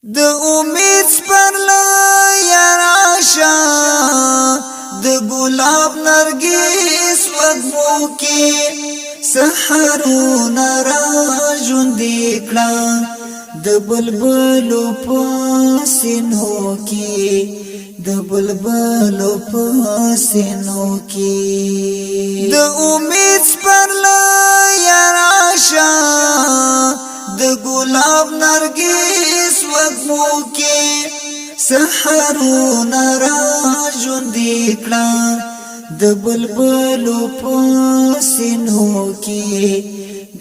د امید سپرلی راشه، د ګلاب نرګس وږمو کې سحرونه را ژوندي کړه، د بلبلو په سینو کې، د بلبلو په سینو کې. د امید سپرلی راشه، د ګلاب نرګس وږمو کې سحرونه را ژوندي کړه، د بلبلو په سینو کې،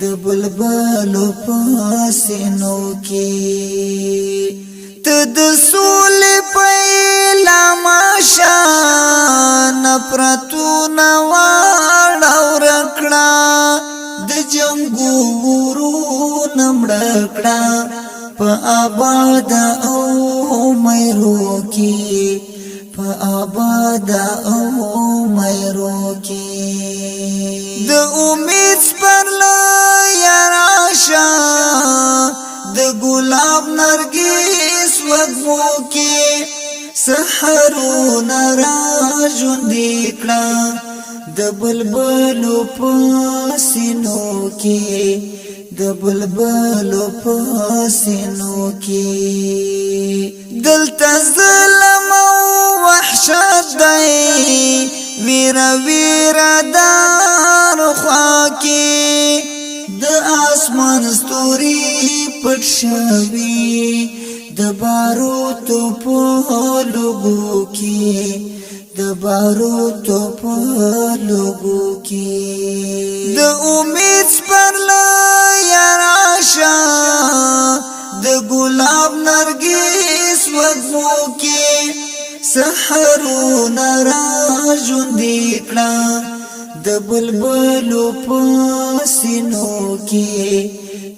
د بلبلو په سینو کې. ته د سولې پیلامه شه، نفرتونه واړه ورکړه، د جنګو ورونه مړه کړه، په آباد او میرو کې، په آباد او میرو کې. د امید سپرلی راشه، د ګلاب نرګس وږمو کې سحرونه را ژوندي کړه، د بلبلو په سینو کې، د بلبلو په سینو کې. دلته ظلم او وحشت دی، ویره ویره دار خوا کې، د اسمان ستوري پټ شوي د باروتو په لوګو کې، د باروتو په لوګو کې. د امید سپرلی راشه، د ګلاب نرګس وږمو کې سحرونه را ژوندي کړه، د بلبلو په سینو کې،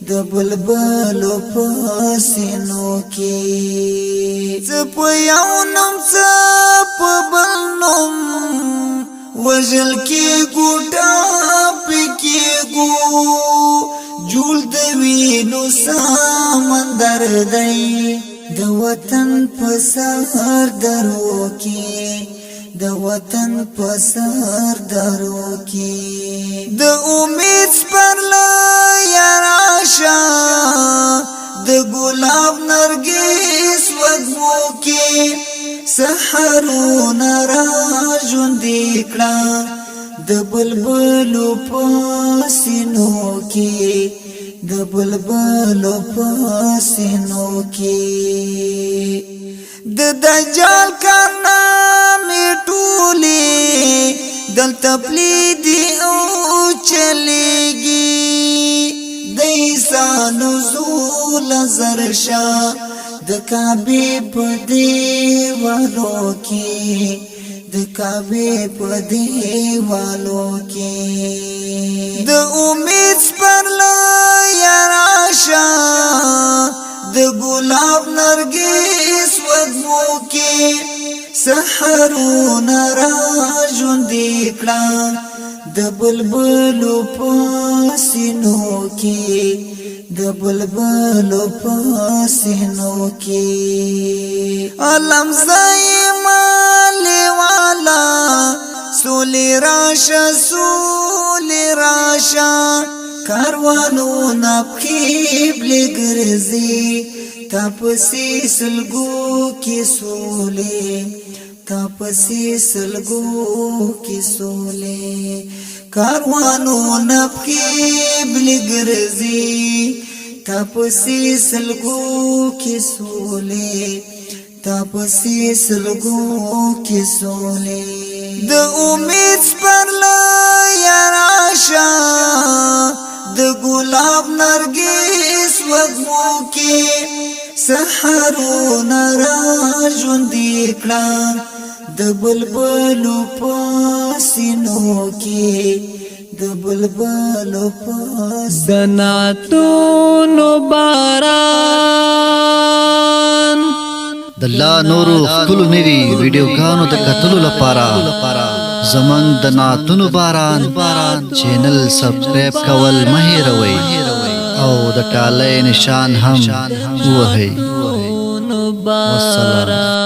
د بلبلو په سینو کې. څه په یو نوم، څه په بل نوم، وژل کېږو، ټپي کېږو، جوړ د وینو سمندر دی د وطن په سر درو کې، د وطن په سر درو کې. د امید سپرلی راشه، د ګلاب نرګس وږمو کې سحرونه را ژوندي کړه، د بلبلو په سینو کې، د بلبلو په سینو کې. د دجال کارنامې ټولې دلته پلي دي او چلېږي، د عیسی نزول زرشا د کعبې په دیوالو کې، د کعبې په دیوالو کې. د امید سپرلی راشه، د ګلاب نرګس وږمو کې سحرونه را ژوندي کړه، د بلبلو په سینو کې، د بلبلو په سینو کې. علم زای مالی والا، سولی راشه، سولی راشه، کاروانو نپخې بلی ګرځي، تپسې سلګو کې سولې، تپسې سلګو کې سولې. کاروانو نپخې بلی ګرځي، تپسې سلګو کې سولې، تپسې سلګو کې سولې. د امید سپرلی راشه، د ګلاب نرګس وږمو کې سحرونه را ژوندي کړه، د بلبلو په سینو کې، د بلبلو په د نعتونو باران. د لا نورو ښکلو نوي ویډیوګانو د کتلو لپاره زموږ د نعتونو باران چینل سبسکرایب کول مه هیروئ او د ټالۍ نشان هم ووهئ. والسلام.